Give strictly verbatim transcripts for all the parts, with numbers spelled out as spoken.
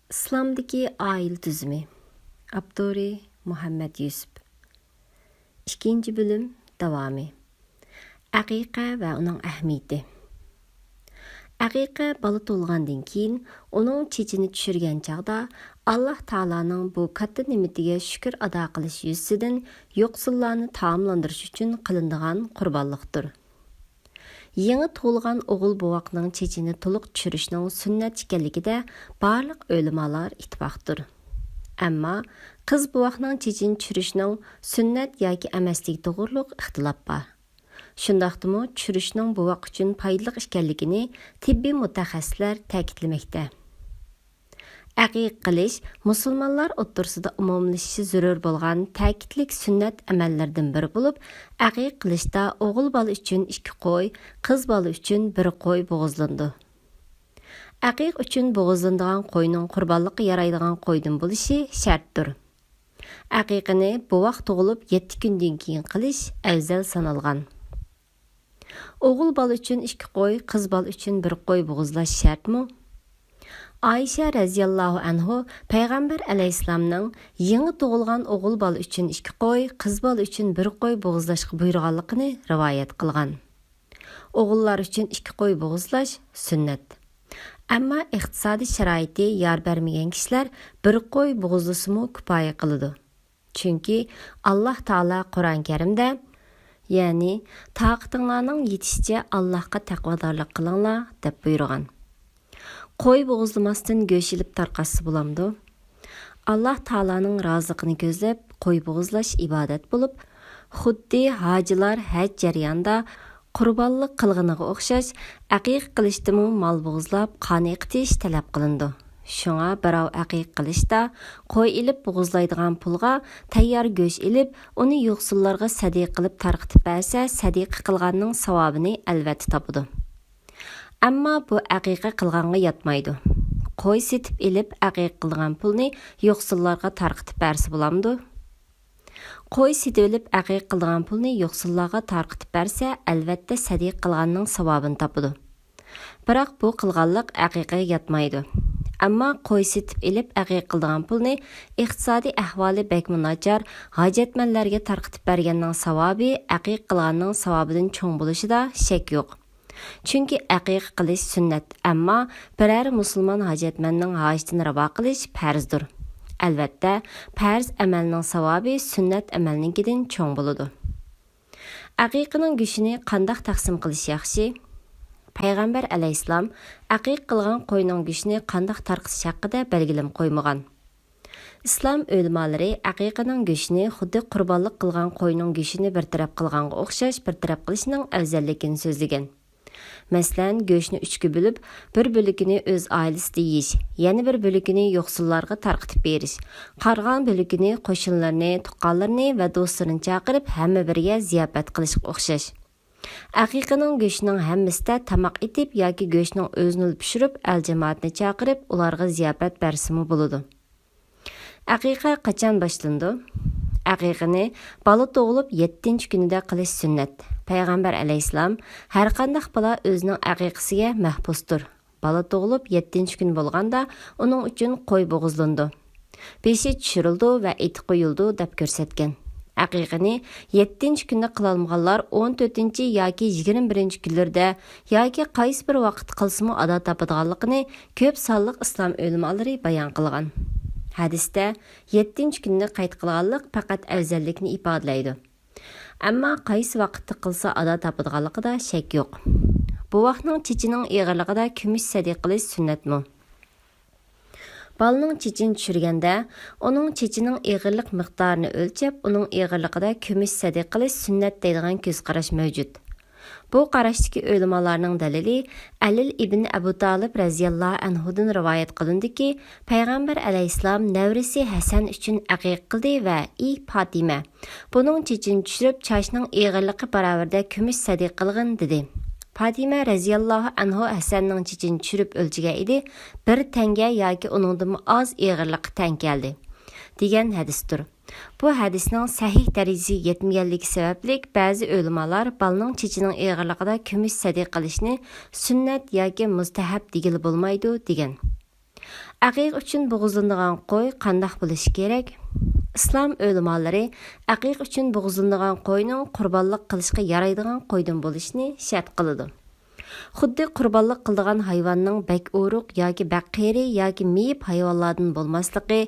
ئىسلامدىكى ئائىلە تۈزۈمى. ئاپتورى: مۇھەممەد يۈسۈپ. ئىككىنچى بۆلۈم داۋامى. ئەقىقە ۋە ئۇنىڭ ئەھمىيىتى. ئەقىقە بالا تۇغۇلغاندىن كېيىن ئۇنىڭ چېچىنى چۈشۈرگەن چاغدا، ئاللاھ تائالانىڭ بۇ كاتتا نېمىتىگە شۈكۈر ئادا قىلىش يۈزىسىدىن يوقسۇللارنى تائاملاندۇرۇش ئۈچۈن قىلىنىدىغان قۇربانلىقتۇر. يېڭى تۇغۇلغان ئوغۇل بوۋاقنىڭ چېچىنى تولۇق چۈشۈرۈشنىڭ سۈننەت ئىكەنلىكىدە بارلىق ئۆلىمالار ئىتتىپاقتۇر. ئەمما قىز بوۋاقنىڭ چېچىنى چۈشۈرۈشنىڭ سۈننەت ياكى ئەمەسلىكى توغرۇلۇق ئىختىلاپ بار. شۇنداقتىمۇ چۈشۈرۈشنىڭ بوۋاق ئۈچۈن پايدىلىق ئىكەنلىكىنى تېببىي مۇتەخەسسىسلەر تەكىتلىمەكتە. ئەقىقە قىلىش مۇسۇلمانلار ئوتتۇرىسىدا ئومۇملىشىشى زۆرۈر بولغان تەكىتلىك سۈننەت ئەمەللىرىدىن بىرى بولۇپ، ئەقىقە قىلىشتا ئوغۇل بالا ئۈچۈن ئىككى قوي، قىز بالا ئۈچۈن بىر قوي بوغۇزلىنىدۇ. ئەقىقە ئۈچۈن بوغۇزلىنىدىغان قوينىڭ قۇربانلىققا يارايدىغان قويدىن بولۇشى شەرتتۇر. ئەقىقىنى بوۋاق تۇغۇلۇپ يەتتە كۈندىن كېيىن قىلىش ئەۋزەل سانالغان. ئوغۇل بالا ئۈچۈن ئىككى قوي، قىز بالا ئۈچۈن بىر قوي بوغۇزلاش شەرتمۇ؟ ئائىشە رەزىياللاھۇ ئەنھۇ پەيغەمبەر ئەلەيھىسسالامنىڭ يېڭى تۇغۇلغان ئوغۇل بالا ئۈچۈن ئىككى قوي، قىز بالا ئۈچۈن بىر قوي بوغۇزلاشقا بۇيرۇغانلىقىنى رىۋايەت قىلغان. ئوغۇللار ئۈچۈن ئىككى قوي بوغۇزلاش سۈننەت. ئەمما ئىقتىسادىي شارائىتى يار بەرمىگەن كىشىلەر بىر قوي بوغۇزلىسىمۇ كۇپايە قىلىدۇ. چۈنكى ئاللاھ تائالا قۇرئان كەرىمدە، يەنى، «تاقىتىڭلارنىڭ يېتىشىچە ئاللاھقا تەقۋادارلىق قىلىڭلار» دەپ بۇيرۇغان. قوي بوغۇزلىماستىن گۆش ئېلىپ تارقاتسا بولامدۇ؟ ئاللاھ تائالانىڭ رازىلىقىنى كۆزلەپ قوي بوغۇزلاش ئىبادەت بولۇپ، خۇددى ھاجىلار ھەج جەريانىدا قۇربانلىق قىلغىنىغا ئوخشاش، ئەقىقە قىلىشتىمۇ مال بوغۇزلاپ قان ئېقىتىش تەلەپ قىلىنىدۇ. شۇڭا بىراۋ ئەقىقە قىلىشتا قوي ئېلىپ بوغۇزلايدىغان پۇلغا تەييار گۆش ئېلىپ، ئۇنى يوقسۇللارغا سەدىقە قىلىپ تارقىتىپ بەرسە، سەدىقە قىلغاننىڭ ساۋابىنى ئەلۋەتتە تاپىدۇ. ئەمما بۇ ئەقىقە قىلغانغا ياتمايدۇ. قوي سېتىپ ئېلىپ ئەقىقە قىلىدىغان پۇلنى يوقسۇللارغا تارقىتىپ بەرسە بولامدۇ؟ قوي سېتىۋېلىپ ئەقىقە قىلىدىغان پۇلنى يوقسۇللارغا تارقىتىپ بەرسە، ئەلۋەتتە سەدىقە قىلغاننىڭ ساۋابىنى تاپىدۇ. بىراق بۇ قىلغانلىق ئەقىقىگە ياتمايدۇ. ئەمما قوي سېتىپ ئېلىپ ئەقىقە قىلىدىغان پۇلنى ئىقتىسادىي ئەھۋالى بەكمۇ ناچار ھاجەتمەنلەرگە تارقىتىپ بەرگەننىڭ ساۋابى ئەقىقە قىلغاننىڭ ساۋابىدىن چوڭ بولۇشىدا شەك يوق. چۈنكى ئەقىقە قىلىش سۈننەت، ئەمما بىرەر مۇسۇلمان ھاجەتمەننىڭ ھاجىتىنى راۋا قىلىش پەرزدۇر. ئەلۋەتتە، پەرز ئەمەلنىڭ ساۋابى سۈننەت ئەمەلنىڭكىدىن چوڭ بولىدۇ. ئەقىقىنىڭ گۆشىنى قانداق تەقسىم قىلىش ياخشى؟ پەيغەمبەر ئەلەيھىسسالام ئەقىقە قىلغان قوينىڭ گۆشىنى قانداق تارقىتىش ھەققىدە بەلگىلىمە قويمىغان. ئىسلام ئۆلىمالىرى ئەقىقىنىڭ گۆشىنى خۇددى قۇربانلىق قىلغان قوينىڭ گۆشىنى بىر تەرەپ قىلغانغا ئوخشاش بىر تەرەپ قىلىشنىڭ ئەۋزەللىكىنى سۆزلىگەن. مەسىلەن، گۆشنى ئۈچكە بۆلۈپ، بىر بۆلىكىنى ئۆز ئائىلىسىدە يېيىش، يەنە بىر بۆلىكىنى يوقسۇللارغا تارقىتىپ بېرىش، قالغان بۆلىكىنى قوشنىلىرىنى، تۇغقانلىرىنى ۋە دوستلىرىنى چاقىرىپ، ھەممە بىرگە زىياپەت قىلىشقا ئوخشاش. ئەقىقىنىڭ گۆشىنىڭ ھەممىسىدە تاماق ئېتىپ ياكى گۆشنىڭ ئۆزىنىلا پىشۇرۇپ، ئەل-جامائەتنى چاقىرىپ، ئۇلارغا زىياپەت بەرسىمۇ بولىدۇ. ئەقىقە قاچان باشلىنىدۇ؟ ئەقىقىنى بالا تۇغۇلۇپ يەتتىنچى كۈنىدە قىلىش سۈننەت. پەيغەمبەر ئەلەيھىسسالام، «ھەرقانداق بالا ئۆزىنىڭ ئەقىقىسىگە مەھبۇستۇر. بالا تۇغۇلۇپ يەتتىنچى كۈن بولغاندا، ئۇنىڭ ئۈچۈن قوي بوغۇزلىنىدۇ، بېشى چۈشۈرۈلىدۇ ۋە ئېتى قويۇلىدۇ» دەپ كۆرسەتكەن. ئەقىقىنى يەتتىنچى كۈندە قىلالمىغانلار ئون تۆتىنچى ياكى يىگىرمە بىرىنچى كۈنلىرىدە ياكى قايسى بىر ۋاقىتتا قىلسىمۇ ئادا تاپىدىغانلىقىنى كۆپ سانلىق ئىسلام ئۆلىمالىرى بايان قىلغان. ھەدىستە يەتتىنچى كۈننى قەيت قىلغانلىق پەقەت ئەۋزەللىكنى ئىپادىلەيدۇ. ئەمما قايسى ۋاقىتتا قىلسا ئادا تاپىدىغانلىقىدا شەك يوق. بوۋاقنىڭ چېچىنىڭ ئېغىرلىقىدا كۈمۈش سەدىقە قىلىش سۈننەتمۇ؟ بالىنىڭ چېچىنى چۈشۈرگەندە، ئۇنىڭ چېچىنىڭ ئېغىرلىق مىقدارىنى ئۆلچەپ، ئۇنىڭ ئېغىرلىقىدا كۈمۈش سەدىقە قىلىش سۈننەت دەيدىغان كۆز قاراش مەۋجۇت. بۇ قاراشتىكى ئۆلىمالارنىڭ دەلىلى ئەلىل ئىبن ئەبۇ تالىپ رەزىياللاھۇ ئەنھۇدىن رىۋايەت قىلىنىدۇكى، پەيغەمبەر ئەلەيھىسسالام نەۋرىسى ھەسەن ئۈچۈن ئەقىقە قىلدى ۋە، «ئى پاتىمە، بۇنىڭ چېچىنى چۈشۈرۈپ، چاچنىڭ ئېغىرلىقى باراۋىرىدە كۈمۈش سەدىقە قىلغىن» دېدى. پاتىمە رەزىياللاھۇ ئەنھۇ ھەسەننىڭ چېچىنى چۈشۈرۈپ ئۆلچىگەن ئىدى، بىر تەڭگە ياكى ئۇنىڭدىنمۇ ئاز ئېغىرلىققا تەڭ كەلدى، دېگەن ھەدىستۇر. بۇ ھەدىسنىڭ سەھىھ دەرىجىسىگە يەتمىگەنلىكى سەۋەبلىك، بەزى ئۆلىمالار بالىنىڭ چېچىنىڭ ئېغىرلىقىدا كۈمۈش سەدىقە قىلىشنى سۈننەت ياكى مۇستەھەب دېگىلى بولمايدۇ، دېگەن. ئەقىقە ئۈچۈن بوغۇزلىنىدىغان قوي قانداق بولۇشى كېرەك؟ ئىسلام ئۆلىمالىرى ئەقىقە ئۈچۈن بوغۇزلىنىدىغان قوينىڭ قۇربانلىق قىلىشقا يارايدىغان قويدىن بولۇشىنى شەرت قىلىدۇ. خۇددى قۇربانلىق قىلىدىغان ھايۋاننىڭ بەك ئورۇق ياكى بەك قېرى ياكى مېيىپ ھايۋانلاردىن بولماسلىقى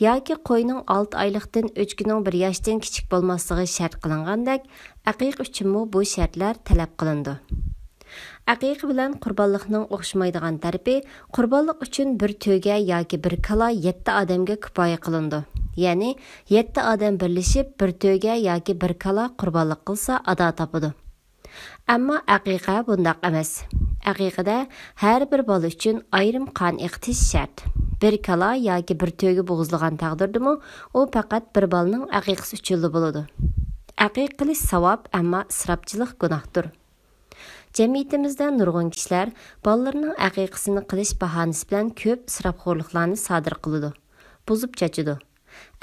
ياكى قوينىڭ ئالتە ئايلىقتىن ئۆچكىنىڭ بىر ياشتىن كىچىك بولماسلىقى شەرت قىلىنغاندەك، ئەقىقە ئۈچۈنمۇ بۇ شەرتلەر تەلەپ قىلىنىدۇ. ئەقىقە بىلەن قۇربانلىقنىڭ ئوخشىمايدىغان تەرىپى، قۇربانلىق ئۈچۈن بىر تۆگە ياكى بىر كالا يەتتە ئادەمگە كۇپايە قىلىنىدۇ. يەنى يەتتە ئادەم بىرلىشىپ بىر تۆگە ياكى بىر كالا قۇربانلىق قىلسا ئادا تاپىدۇ. ئەمما ئەقىقە بۇنداق ئەمەس. ئەقىقىدە ھەر بىر بالا ئۈچۈن ئايرىم قان ئېقىتىش شەرت. بىر كالا ياكى بىر تۆگە بوغۇزلىغان تەقدىردىمۇ، ئۇ پەقەت بىر بالىنىڭ ئەقىقىسى ئۈچۈنلا بولىدۇ. ئەقىقە قىلىش ساۋاب، ئەمما ئىسراپچىلىق گۇناھتۇر. جەمئىيىتىمىزدە نۇرغۇن كىشىلەر بالىلىرىنىڭ ئەقىقىسىنى قىلىش باھانىسى بىلەن كۆپ ئىسراپخورلۇقلارنى سادىر قىلىدۇ، بۇزۇپ چاچىدۇ.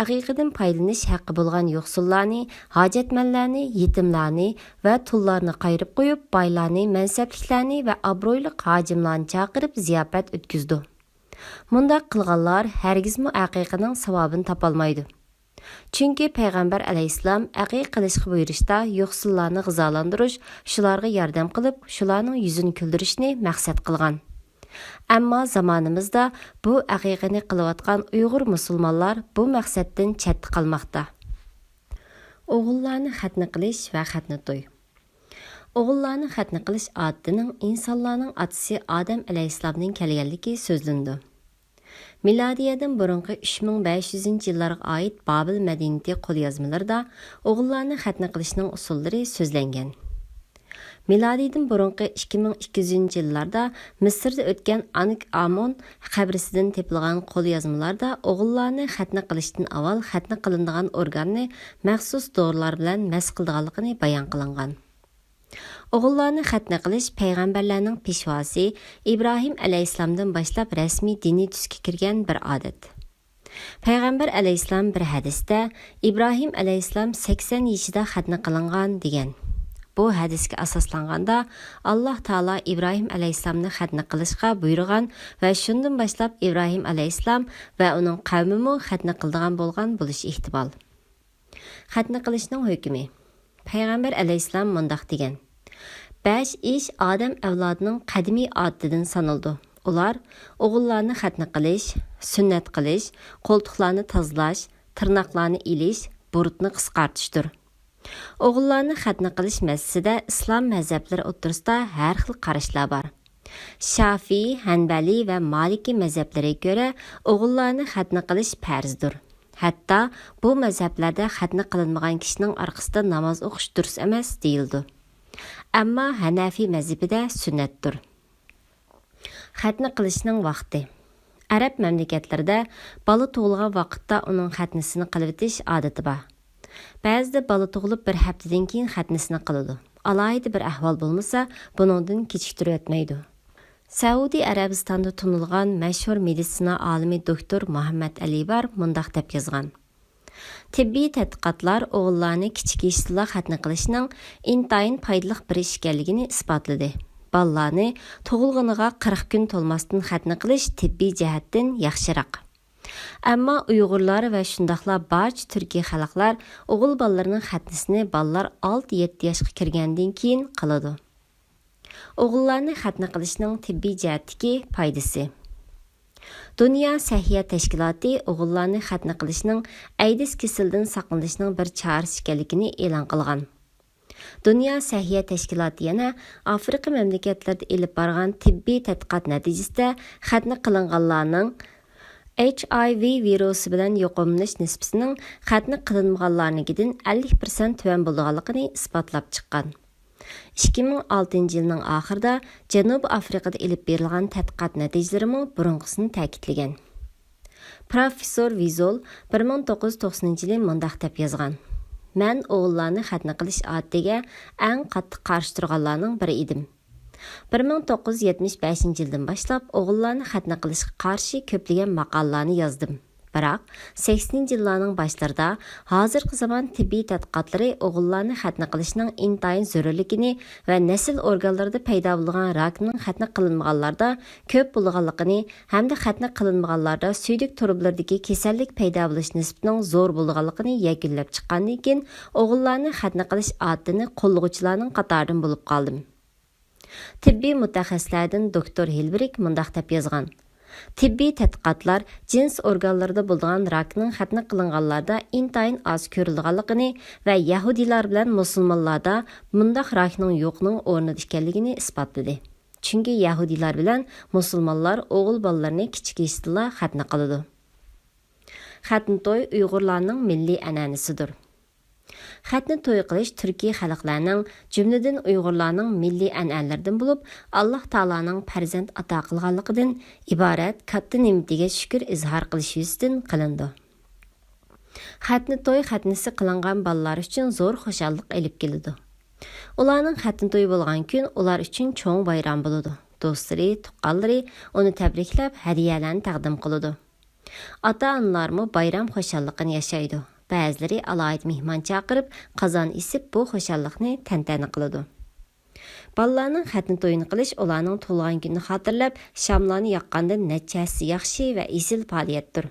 ئەقىقىدىن پايدىلىنىش ھەققى بولغان يوقسۇللارنى، ھاجەتمەنلەرنى، يېتىملارنى ۋە تۇللارنى قايرىپ قويۇپ، بايلارنى، مەنسەپلىكلەرنى ۋە ئابرۇيلۇق ھاجىملارنى چاقىرىپ زىياپەت ئۆتكۈزىدۇ. مۇنداق قىلغانلار ھەرگىزمۇ ئەقىقىنىڭ ساۋابىنى تاپالمايدۇ. چۈنكى پەيغەمبەر ئەلەيھىسسالام ئەقىقە قىلىشقا بۇيرۇشتا يوقسۇللارنى غىزالەندۇرۇش، شۇلارغا ياردەم قىلىپ، شۇلارنىڭ يۈزىنى كۈلدۈرۈشنى مەقسەت قىلغان. ئەمما زامانىمىزدا بۇ ئەقىقىنى قىلىۋاتقان ئۇيغۇر مۇسۇلمانلار بۇ مەقسەتتىن چەتتە قالماقتا. ئوغۇللارنى خەتنە قىلىش ۋە خەتنە توي. ئوغۇللارنى خەتنە قىلىش ئادىتىنىڭ ئىنسانلارنىڭ ئاتىسى ئادەم ئەلەيھىسسالامدىن كەلگەنلىكى سۆزلىنىدۇ. مىلادىيەدىن بۇرۇنقى ئۈچ مىڭ بەش يۈزىنچى يىللارغا ئائىت بابىل مەدەنىيىتى قوليازمىلىرىدا ئوغۇللارنى خەتنە قىلىشنىڭ ئۇسۇللىرى سۆزلەنگەن. مىلادىيدىن بۇرۇنقى ئىككى مىڭ ئىككى يۈزىنچى يىللاردا مىسىردا ئۆتكەن ئانك ئامون قەبرىسىدىن تېپىلغان قوليازمىلاردا ئوغۇللارنى خەتنە قىلىشتىن ئاۋۋال خەتنە قىلىنىدىغان ئورگاننى مەخسۇس دورىلار بىلەن مەس قىلىدىغانلىقىنى بايان قىلىنغان. ئوغۇللارنى خەتنە قىلىش پەيغەمبەرلەرنىڭ پېشۋاسى ئىبراھىم ئەلەيھىسسالامدىن باشلاپ رەسمىي دىنىي تۈسكە كىرگەن بىر ئادەت. پەيغەمبەر ئەلەيھىسسالام بىر ھەدىستە، ئىبراھىم ئەلەيھىسسالام سەكسەن يېشىدا خەتنە قىلىنغان، دېگەن. بۇ ھەدىسكە ئاساسلانغاندا، ئاللاھ تائالا ئىبراھىم ئەلەيھىسسالامنى خەتنە قىلىشقا بۇيرۇغان ۋە شۇندىن باشلاپ ئىبراھىم ئەلەيھىسسالام ۋە ئۇنىڭ قەۋمىمۇ خەتنە قىلىدىغان بولغان بولۇشى ئېھتىمال. خەتنە قىلىشنىڭ ھۆكمى. پەيغەمبەر ئەلەيھىسسالام مۇنداق دېگەن: «بەش ئىش ئادەم ئەۋلادىنىڭ قەدىمىي ئادىتىدىن سانىلىدۇ. ئۇلار ئوغۇللارنى خەتنە قىلىش، سۈننەت قىلىش، قولتۇقلارنى تازىلاش، تىرناقلارنى ئېلىش، بۇرۇتنى قىسقارتىشتۇر.» ئوغۇللارنى خەتنە قىلىش مەسىلىسىدە ئىسلام مەزھەپلىرى ئوتتۇرىسىدا ھەر خىل قاراشلار بار. شافىئىي، ھەنبەلىي ۋە مالىكىي مەزھەپلىرىگە كۆرە ئوغۇللارنى خەتنە قىلىش پەرزدۇر. ھەتتا بۇ مەزھەپلەردە خەتنە قىلىنمىغان كىشىنىڭ ئارقىسىدا ناماز ئوقۇش دۇرۇس ئەمەس دېيىلىدۇ. ئەمما ھەنەفىي مەزھىپىدە سۈننەتتۇر. خەتنە قىلىشنىڭ ۋاقتى. ئەرەب مەملىكەتلىرىدە بالا تۇغۇلغان ۋاقىتتا ئۇنىڭ خەتنىسىنى قىلىۋېتىش ئادىتى بار. بەزىدە بالا تۇغۇلۇپ بىر ھەپتىدىن كېيىن خەتنىسىنى قىلىدۇ. ئالاھىدە بىر ئەھۋال بولمىسا، بۇنىڭدىن كېچىكتۈرۈۋەتمەيدۇ. سەئۇدى ئەرەبىستاندا تونۇلغان مەشھۇر مېدىتسىنا ئالىمى دوكتور مۇھەممەد ئەلى بار مۇنداق دەپ يازغان: «تېببىي تەتقىقاتلار ئوغۇللارنى كىچىك يېشىدىلا خەتنە قىلىشنىڭ ئىنتايىن پايدىلىق بىر ئىش ئىكەنلىكىنى ئىسپاتلىدى. بالىلارنى تۇغۇلغىنىغا قىرىق كۈن تولماستىن خەتنە قىلىش تېببىي جەھەتتىن ياخشىراق.» ئەمما ئۇيغۇرلار ۋە شۇنداقلا بارچە تۈركىي خەلقلەر ئوغۇل بالىلىرىنىڭ خەتنىسىنى بالىلار ئالتە يەتتە ياشقا كىرگەندىن كېيىن قىلىدۇ. ئوغۇللارنى خەتنە قىلىشنىڭ تېببىي جەھەتتىكى پايدىسى. دۇنيا سەھىيە تەشكىلاتى ئوغۇللارنى خەتنە قىلىشنىڭ ئەيدىز كېسىلىدىن ساقلىنىشنىڭ بىر چارىسى ئىكەنلىكىنى ئېلان قىلغان. دۇنيا سەھىيە تەشكىلاتى يەنە ئافرىقا مەملىكەتلىرىدە ئېلىپ بارغان تېببىي تەتقىقات نەتىجىسىدە خەتنە قىلىنغانلارنىڭ ئېچ ئاي ۋى ۋىرۇسى بىلەن يۇقۇملىنىش نىسبىتىنىڭ خەتنە قىلىنمىغانلارنىڭكىدىن ئەللىك پىرسەنت تۆۋەن بولىدىغانلىقىنى ئىسپاتلاپ چىققان. ئىككى مىڭ ئالتىنچى يىلنىڭ ئاخىرىدا جەنۇبىي ئافرىقىدا ئېلىپ بېرىلغان تەتقىقات نەتىجىلىرىمۇ بۇرۇنقىسىنى تەكىتلىگەن. پروفېسسور ۋىزول بىر مىڭ توققۇز يۈز توقسىنىنچى يىلى مۇنداق دەپ يازغان: «مەن ئوغۇللارنى خەتنە قىلىش ئادىتىگە ئەڭ قاتتىق قارشى تۇرغانلارنىڭ بىرى ئىدىم. بىر مىڭ توققۇز يۈز يەتمىش بەشىنچى يىلدىن باشلاپ ئوغۇللارنى خەتنە قىلىشقا قارشى كۆپلىگەن ماقالىلارنى يازدىم. بىراق، سەكسىنىنچى يىللارنىڭ باشلىرىدا ھازىرقى زامان تېببىي تەتقىقاتلىرى ئوغۇللارنى خەتنە قىلىشنىڭ ئىنتايىن زۆرۈرلۈكىنى ۋە نەسىل ئورگانلىرىدا پەيدا بولىدىغان راكنىڭ خەتنە قىلىنمىغانلاردا كۆپ بولىدىغانلىقىنى ھەمدە خەتنە قىلىنمىغانلاردا سۈيدۈك تۇرۇبىلىرىدىكى كېسەللىك پەيدا بولۇش نىسبىتىنىڭ زور بولىدىغانلىقىنى يەكۈنلەپ چىققاندىن كېيىن، ئوغۇللارنى خەتنە قىلىش ئادىتىنى قوللىغۇچىلارنىڭ قاتارىدىن بولۇپ قالدىم. تېببىي مۇتەخەسسىسلەردىن دوكتور ھىلبېرگ مۇنداق دەپ يازغان: تېببىي تەتقىقاتلار جىنس ئورگانلىرىدا بولىدىغان راكنىڭ خەتنە قىلىنغانلاردا ئىنتايىن ئاز كۆرۈلىدىغانلىقىنى ۋە يەھۇدىيلار بىلەن مۇسۇلمانلاردا مۇنداق راكنىڭ يوقنىڭ ئورنىدا ئىكەنلىكىنى ئىسپاتلىدى. چۈنكى يەھۇدىيلار بىلەن مۇسۇلمانلار ئوغۇل بالىلىرىنى كىچىك يېشىدىلا خەتنە قىلىدۇ. خەتنە توي ئۇيغۇرلارنىڭ مىللىي ئەنئەنىسىدۇر. خەتنە توي قىلىش تۈركىي خەلقلەرنىڭ، جۈملىدىن ئۇيغۇرلارنىڭ مىللىي ئەنئەنىلىرىدىن بولۇپ، ئاللاھ تائالانىڭ پەرزەنت ئاتا قىلغانلىقىدىن ئىبارەت كاتتا نېمىتىگە شۈكۈر ئىزھار قىلىش يۈزىسىدىن قىلىنىدۇ. خەتنە توي خەتنىسى قىلىنغان بالىلار ئۈچۈن زور خۇشاللىق ئېلىپ كېلىدۇ. ئۇلارنىڭ خەتنە تويى بولغان كۈن ئۇلار ئۈچۈن چوڭ بايرام بولىدۇ. دوستلىرى، تۇغقانلىرى ئۇنى تەبرىكلەپ، ھەدىيەلەرنى تەقدىم قىلىدۇ. ئاتا-ئانىلارمۇ بايرام خۇشاللىقىنى ياشايدۇ. بەزىلىرى ئالاھىدە مېھمان چاقىرىپ، قازان ئېسىپ، بۇ خۇشاللىقنى تەنتەنە قىلىدۇ. بالىلارنىڭ خەتنە تويىنى قىلىش ئۇلارنىڭ تۇغۇلغان كۈنىنى خاتىرىلەپ، شاملارنى ياققاندىن نەچچە ھەسسە ياخشى ۋە ئېسىل پائالىيەتتۇر.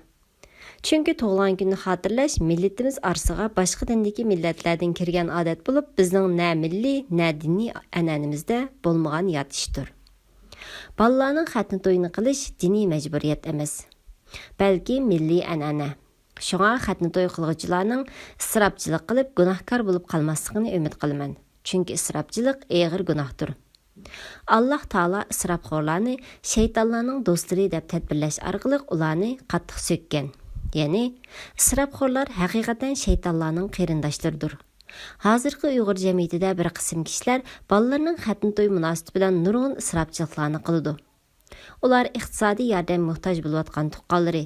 چۈنكى تۇغۇلغان كۈننى خاتىرىلەش مىللىتىمىز ئارىسىغا باشقا دىندىكى مىللەتلەردىن كىرگەن ئادەت بولۇپ، بىزنىڭ نە مىللىي، نە دىنىي ئەنئەنىمىزدە بولمىغان يات ئىشتۇر. بالىلارنىڭ خەتنە تويىنى قىلىش دىنىي مەجبۇرىيەت ئەمەس، بەلكى مىللىي ئەنئەنە. شۇڭا خەتنە توي قىلغۇچىلارنىڭ ئىسراپچىلىق قىلىپ گۇناھكار بولۇپ قالماسلىقىنى ئۈمىد قىلىمەن. چۈنكى ئىسراپچىلىق ئېغىر گۇناھتۇر. ئاللاھ تائالا ئىسراپخورلارنى شەيتانلارنىڭ دوستلىرى دەپ تەدبىرلەش ئارقىلىق ئۇلارنى قاتتىق سۆككەن. يەنى، ئىسراپخورلار ھەقىقەتەن شەيتانلارنىڭ قېرىنداشلىرىدۇر. ھازىرقى ئۇيغۇر جەمئىيىتىدە بىر قىسىم كىشىلەر بالىلىرىنىڭ خەتنە تويى مۇناسىۋىتى بىلەن نۇرغۇن ئىسراپچىلىقلارنى قىلىدۇ. ئۇلار ئىقتىسادىي ياردەمگە موھتاج بولۇۋاتقان تۇغقانلىرى،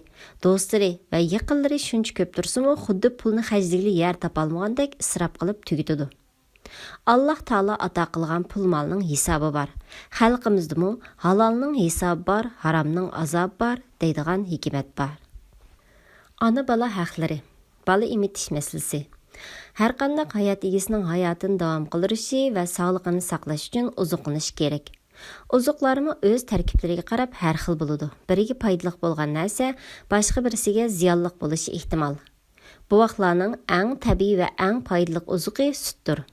دوستلىرى ۋە يېقىنلىرى شۇنچە كۆپ تۇرسىمۇ، خۇددى پۇلنى خەجلىگىلى يەر تاپالمىغاندەك ئىسراپ قىلىپ تۈگىتىدۇ. ئاللاھ تائالا ئاتا قىلغان پۇل-مالنىڭ ھېسابى بار. خەلقىمىزدىمۇ «ھالالنىڭ ھېسابى بار، ھارامنىڭ ئازابى بار» دەيدىغان ھېكمەت بار. ئانا-بالا ھەقلىرى، بالا ئېمىتىش مەسىلىسى. ھەرقانداق ھايات ئىگىسىنىڭ ھاياتىنى داۋام قىلدۇرۇشى ۋە ساغلىقىنى ساقلاش ئۈچۈن ئوزۇقلىنىش كېرەك. ئوزۇقلارمۇ ئۆز تەركىبلىرىگە قاراپ ھەر خىل بولىدۇ. بىرىگە پايدىلىق بولغان نەرسە باشقا بىرسىگە زىيانلىق بولۇشى ئېھتىمال. بوۋاقلارنىڭ ئەڭ تەبىئىي ۋە ئەڭ پايدىلىق ئوزۇقى سۈتتۇر.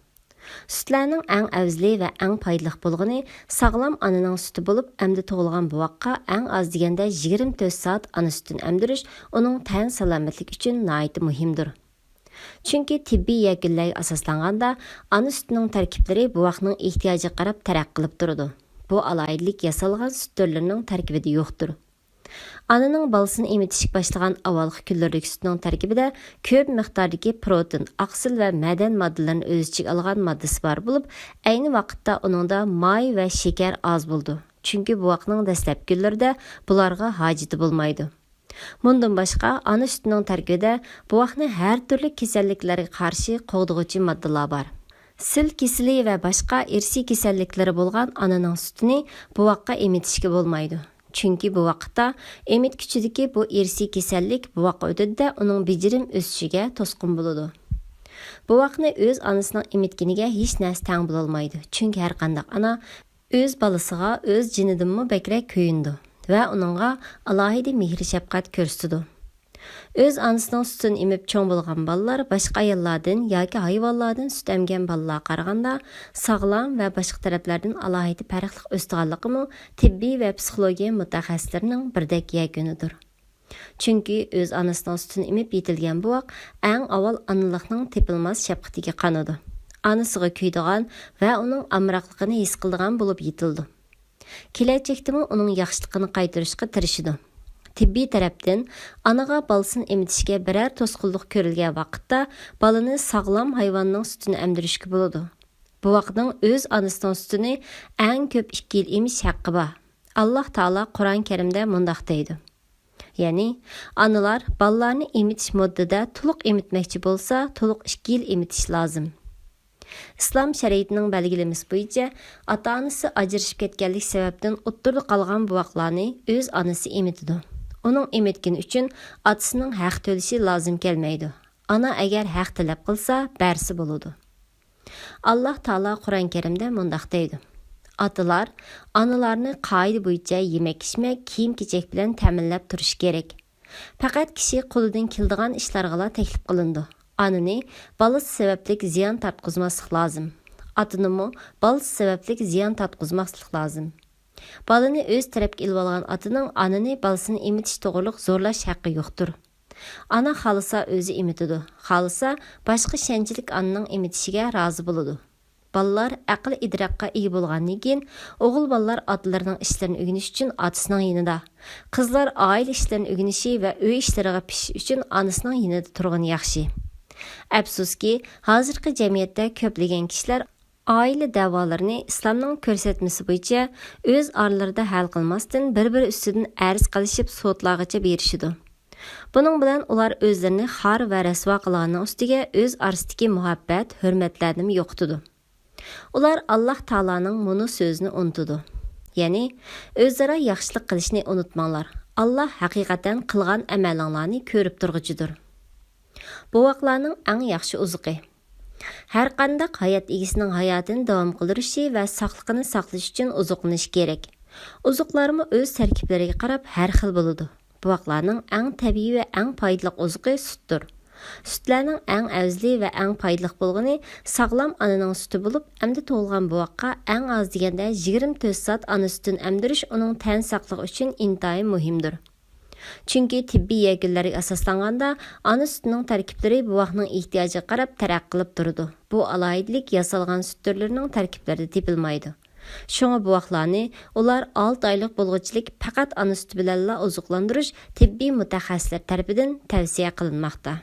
سۈتلەرنىڭ ئەڭ ئەۋزىلى ۋە ئەڭ پايدىلىق بولغىنى ساغلام ئانىنىڭ سۈتى بولۇپ، ئەمدى تۇغۇلغان بوۋاققا ئەڭ ئاز دېگەندە يىگىرمە تۆت سائەت ئانا سۈتىنى ئەمدۈرۈش ئۇنىڭ تەن سالامەتلىكى ئۈچۈن ناھايىتى مۇھىمدۇر. چۈنكى تېببىي يەكۈنلەرگە ئاساسلانغاندا، ئانا سۈتىنىڭ تەركىبلىرى بوۋاقنىڭ ئېھتىياجىغا قاراپ تەرەققىي قىلىپ تۇرىدۇ. بۇ ئالاھىدىلىك ياسالغان سۈت تۈرلىرىنىڭ تەركىبىدە يوقتۇر. ئانىنىڭ بالىسىنى ئېمىتىشكە باشلىغان ئاۋۋالقى كۈنلىرىدىكى سۈتنىڭ تەركىبىدە كۆپ مىقداردىكى پروتېئىن، ئاقسىل ۋە مەدەن ماددىلىرىنى ئۆز ئىچىگە ئالغان ماددىسى بار بولۇپ، ئەينى ۋاقىتتا ئۇنىڭدا ماي ۋە شېكەر ئاز بولىدۇ. چۈنكى بوۋاقنىڭ دەسلەپكى كۈنلىرىدە بۇلارغا ھاجىتى بولمايدۇ. مۇندىن باشقا، ئانا سۈتىنىڭ تەركىبىدە بوۋاقنى ھەر تۈرلۈك كېسەللىكلەرگە قارشى قوغدىغۇچى ماددىلار بار. سىل كېسىلى ۋە باشقا ئىرسىي كېسەللىكلىرى بولغان ئانىنىڭ سۈتىنى بوۋاققا ئېمىتىشكە بولمايدۇ. چۈنكى بۇ ۋاقىتتا ئېمىتكۈچىدىكى بۇ ئىرسىي كېسەللىك بوۋاققا ئۆتىدۇ-دە، ئۇنىڭ بېجىرىم ئۆسۈشىگە توسقۇن بولىدۇ. بوۋاقنى ئۆز ئانىسىنىڭ ئېمىتكىنىگە ھېچ نەرسە تەڭ بولالمايدۇ، چۈنكى ھەرقانداق ئانا ئۆز بالىسىغا ئۆز جېنىدىنمۇ بەكرەك كۆيۈنىدۇ ۋە ئۇنىڭغا ئالاھىدە مېھىر-شەپقەت كۆرسىتىدۇ. ئۆز ئانىسىنىڭ سۈتىنى ئېمىپ چوڭ بولغان بالىلار باشقا ئاياللاردىن ياكى ھايۋانلاردىن سۈت ئەمگەن بالىلارغا قارىغاندا ساغلام ۋە باشقا تەرەپلەردىن ئالاھىدە پەرقلىق ئۆسىدىغانلىقىمۇ تېببىي ۋە پسىخولوگىيە مۇتەخەسسىسلىرىنىڭ بىردەك يەكۈنىدۇر. چۈنكى ئۆز ئانىسىنىڭ سۈتىنى ئېمىپ يېتىلگەن بوۋاق ئەڭ ئاۋۋال ئانىلىقنىڭ تېپىلماس شەپقىتىگە قانىدۇ. ئانىسىغا كۆيىدىغان ۋە ئۇنىڭ ئامراقلىقىنى ھېس قىلىدىغان بولۇپ يېتىلىدۇ. كېلەچەكتىمۇ ئۇنىڭ ياخشىلىقىنى قايتۇرۇشقا تىرىشىدۇ. تېببىي تەرەپتىن، ئانىغا بالىسىنى ئېمىتىشكە بىرەر توسقۇنلۇق كۆرۈلگەن ۋاقىتتا، بالىنى ساغلام ھايۋاننىڭ سۈتىنى ئەمدۈرۈشكە بولىدۇ. بوۋاقنىڭ ئۆز ئانىسىنىڭ سۈتىنى ئەڭ كۆپ ئىككى يىل ئېمىش ھەققى بار. ئاللاھ تائالا قۇرئان كەرىمدە مۇنداق دەيدۇ. يەنى، ئانىلار بالىلارنى ئېمىتىش مۇددىتىدە تولۇق ئېمىتمەكچى بولسا، تولۇق ئىككى يىل ئېمىتىش لازىم. ئىسلام شەرىئىتىنىڭ بەلگىلىمىسى بويىچە، ئاتا-ئانىسى ئاجرىشىپ كەتكەنلىك سەۋەبىدىن ئوتتۇرىدا قالغان بوۋاقلارنى ئۆز ئانىسى ئېمىتىدۇ. ئۇنىڭ ئېمىتكىنى ئۈچۈن ئاتىسىنىڭ ھەق تۆلىشى لازىم كەلمەيدۇ. ئانا ئەگەر ھەق تەلەپ قىلسا، بەرسە بولىدۇ. ئاللاھ تائالا قۇرئان كەرىمدە مۇنداق دەيدۇ: «ئاتىلار، ئانىلارنى قائىدە بويىچە يېمەك-ئىچمەك، كىيىم-كېچەك بىلەن تەمىنلەپ تۇرۇشى كېرەك. پەقەت كىشى قولىدىن كېلىدىغان ئىشلارغىلا تەكلىپ قىلىنىدۇ. ئانىنى بالىسى سەۋەبلىك زىيان تارتقۇزماسلىق لازىم. ئاتىنىمۇ بالىسى سەۋەبلىك زىيان تارتقۇزماسلىق لازىم.» بالىنى ئۆز تەرەپكە ئېلىۋالغان ئاتىنىڭ ئانىنى بالىسىنى ئېمىتىش توغرۇلۇق زورلاش ھەققى يوقتۇر. ئانا خالىسا ئۆزى ئېمىتىدۇ، خالىسا باشقا ئىشەنچلىك ئانىنىڭ ئېمىتىشىگە رازى بولىدۇ. بالىلار ئەقىل ئىدراكقا ئىگە بولغاندىن كېيىن، ئوغۇل بالىلار ئاتىلىرىنىڭ ئىشلىرىنى ئۆگىنىش ئۈچۈن ئاتىسىنىڭ يېنىدا، قىزلار ئائىلە ئىشلىرىنى ئۆگىنىشى ۋە ئۆي ئىشلىرىغا پىشىش ئۈچۈن ئانىسىنىڭ يېنىدا تۇرغىنى ياخشى. ئەپسۇسكى، ھازىرقى جەمئىيەتتە كۆپلىگەن كىشىلەر ئائىلە دەۋالىرىنى ئىسلامنىڭ كۆرسەتمىسى بويىچە ئۆز ئارىلىرىدا ھەل قىلماستىن، بىر-بىرى ئۈستىدىن ئەرز قىلىشىپ، سوتلارغىچە بېرىشىدۇ. بۇنىڭ بىلەن ئۇلار ئۆزلىرىنى خار ۋە رەسۋا قىلغاننىڭ ئۈستىگە ئۆز ئارىسىدىكى مۇھەببەت، ھۆرمەتلەرنىمۇ يوقىتىدۇ. ئۇلار ئاللاھ تائالانىڭ مۇنۇ سۆزىنى ئۇنتۇدۇ. يەنى، ئۆزئارا ياخشىلىق قىلىشنى ئۇنتۇماڭلار. ئاللاھ ھەقىقەتەن قىلغان ئەمەلىڭلارنى كۆرۈپ تۇرغۇچىدۇر. بوۋاقلارنىڭ ئەڭ ياخشى ئوزۇقى. ھەرقانداق ھايات ئىگىسىنىڭ ھاياتىنى داۋام قىلدۇرۇشى ۋە ساقلىقىنى ساقلىشى ئۈچۈن ئوزۇقلىنىش كېرەك. ئوزۇقلارمۇ ئۆز تەركىبلىرىگە قاراپ ھەر خىل بولىدۇ. بوۋاقلارنىڭ ئەڭ تەبىئىي ۋە ئەڭ پايدىلىق ئوزۇقى سۈتتۇر. سۈتلەرنىڭ ئەڭ ئەۋزىلى ۋە ئەڭ پايدىلىق بولغىنى ساغلام ئانىنىڭ سۈتى بولۇپ، ئەمدى تۇغۇلغان بوۋاققا ئەڭ ئاز دېگەندە يىگىرمە تۆت سائەت ئانا سۈتىدىن ئەمدۈرۈش ئۇنىڭ تەن ساقلىقى ئۈچۈن ئىنتايىن مۇھىمدۇر. چۈنكى تېببىي يەكۈنلەرگە ئاساسلانغاندا، ئانا سۈتىنىڭ تەركىبلىرى بوۋاقنىڭ ئېھتىياجىغا قاراپ تەرەققىي قىلىپ تۇرىدۇ. بۇ ئالاھىدىلىك ياسالغان سۈت تۈرلىرىنىڭ تەركىبلىرىدە تېپىلمايدۇ. شۇڭا بوۋاقلارنى ئۇلار ئالتە ئايلىق بولغۇچىلىك پەقەت ئانا سۈتى بىلەنلا ئوزۇقلاندۇرۇش تېببىي مۇتەخەسسىسلەر تەرىپىدىن تەۋسىيە قىلىنماقتا.